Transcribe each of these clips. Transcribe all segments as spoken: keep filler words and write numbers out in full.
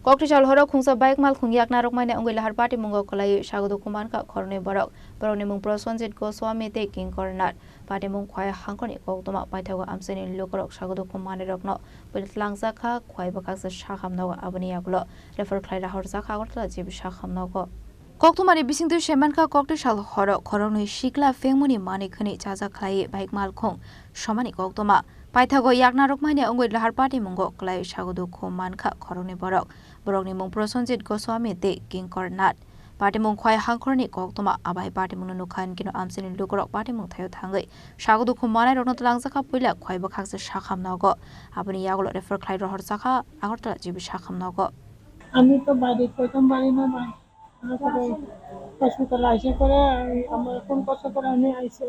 Koktisal horo khungsa bike malkhung yakna rwkmani wngwi lahar patimungo kwlaiwi sago dukhu mankha khoroknwi borok. Borokni mung Prosenjit Goswami tei Kinkor Nath. Patimung Khwai Hangkhorni koktwma paithago amchaini lukurok sago dukhu manwirokno buini tlangjak kha, Khwai bwkhaksa sakham nogo, aboni yagulo refer khlai rahorjak kha Agartala G B sakham nogo. Koktwmani bisingtwi se mankha, Koktisal horo khoroknwi sikla phengmani manwi khwnwi chajak khlaiwi bike malkhung somani koktwma paithago yakna rwkmani wngwi lahar patimungo kwlai sago dukhu mankha khoroknwi borok. Borokni mung Prosenjit Goswami tei Kinkor Nath. Patimung Khwai Hangkhorni koktwma, abai patimungno nukha hinkhe no amchaini lukurok patimung thaio thangwi sago dukhu manairokno tlangjak kha puila Khwai bwkhaksa sakham nogo. Aboni yagulo refer khlai rohorjak kha Agartala G B sakham nogo. আমি তো বাড়ি কইতাম পারি না ভাই। তারপরে হসপিটাল আইসে করে আমি, আমার ফোন করছে করে আমি আইসি।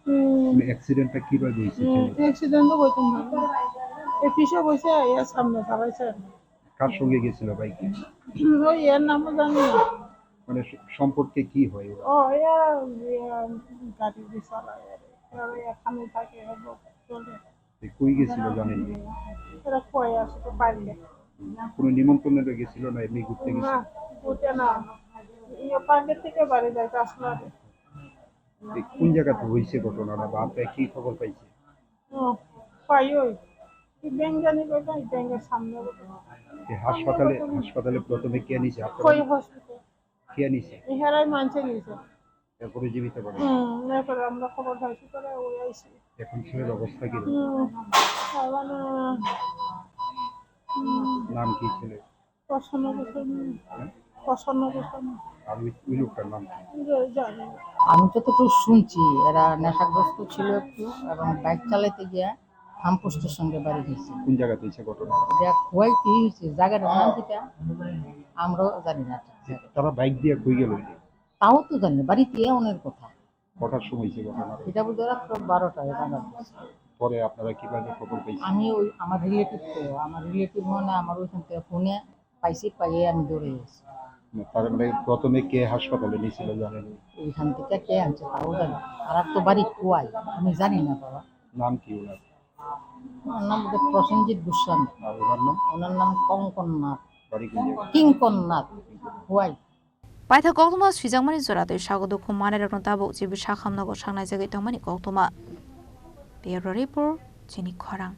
হুম। মানে অ্যাক্সিডেন্টটা কিভাবে হয়েছে? হুম, অ্যাক্সিডেন্টও হইতাম পারে। এই পিছে বসে এর সামনে দাঁড়াইছে। কার সঙ্গে গেছিল বাইকে? হুম, ওই এর নামও জানি না। মানে স-, সম্পর্কে কি হয় ওরা? ও, এরা, এরা গাড়ি দিয়ে চালায় আর কি। আর ওই এখানে থাকে, এর লোক চলে। এ কই গেছিল জানেন? এরা কই আসে তো পার্কে। কোনো নিমন্ত্রণে গেছিল না এমনি ঘুরতে গেছিল? না, ঘুরতে না। ইয়ে পার্কের থেকে বাড়ি যাইতে আসলো আর কি। এ কোন জায়গাতে হয়েছে ঘটনাটা বা আপনারা কি খবর পাইছে? ও, পাই ওই। কি ব্যাংক জানি কইটা, এই ব্যাংকের সামনে ওটা। এ হাসপাতালে, হাসপাতালে প্রথমে কে নিছে? আপনারা কই হসপিটাল? কে নিছে? এহারাই মানছে নিছে। এরপরে জীবিত পাবে? হুম, এরপরে আমরা খবর পাইছি, পরে ওই আইছি। এখন ছেলের অবস্থা কি রকম? হুম, এখন, আহ, হুম। নাম কি ছেলে? প্রসন্ন গোস্বামী। হ্যাঁ? প্রসন্ন গোস্বামী। আর ওই, ওই লোকটার নাম কি? যে জানি না। আমি যতটুকু শুনছি, এরা নেশাগ্রস্ত ছিল একটু এবং বাইক চালাতে গিয়ে হামপোস্টের সঙ্গে বাড়ি গেছে। কোন জায়গাতে হয়েছে ঘটনা? এটা খোয়াইতেই হয়েছে, জায়গাটার নাম কিতা আমরাও জানি না ঠিক। তারা বাইক দিয়ে কই গেল? তাও তো জানি না, বাড়িতে এমনের কথা। কটার সময় হয়েছে ঘটনা? এটা বুঝতে রাত বারোটা, এটা রাত। পরে আপনারা কিভাবে খবর পাইছেন? আমি ওই আমার রিলেটিভ তো, আমার রিলেটিভ মানে আমার ওইখান থেকে ফোনে পাইছি, পাইয়ে আমি দৌড়ে গেছি। না, তার মানে প্রথমে কে হাসপাতালে নিয়েছিল জানেন? এইখান থেকে কে আনছে তাও জানি না। আর আর তো বাড়ি খোয়াই, আমি জানি না বাবা। নাম কি ওনার? ওনার নাম বোধহয় প্রসেনজিৎ গোস্বামী। আর ওনার নাম? ওনার নাম কঙ্কন নাথ। বাড়ি কোন জায়গায়? কিঙ্কর নাথ, Khowai. Paithak koktwma swijakmani jora tei sago dukhu manwirokno tabuk G B sakham nogo sangnai jagwi tongmani koktwma. Bureau Report, Chini Khorang.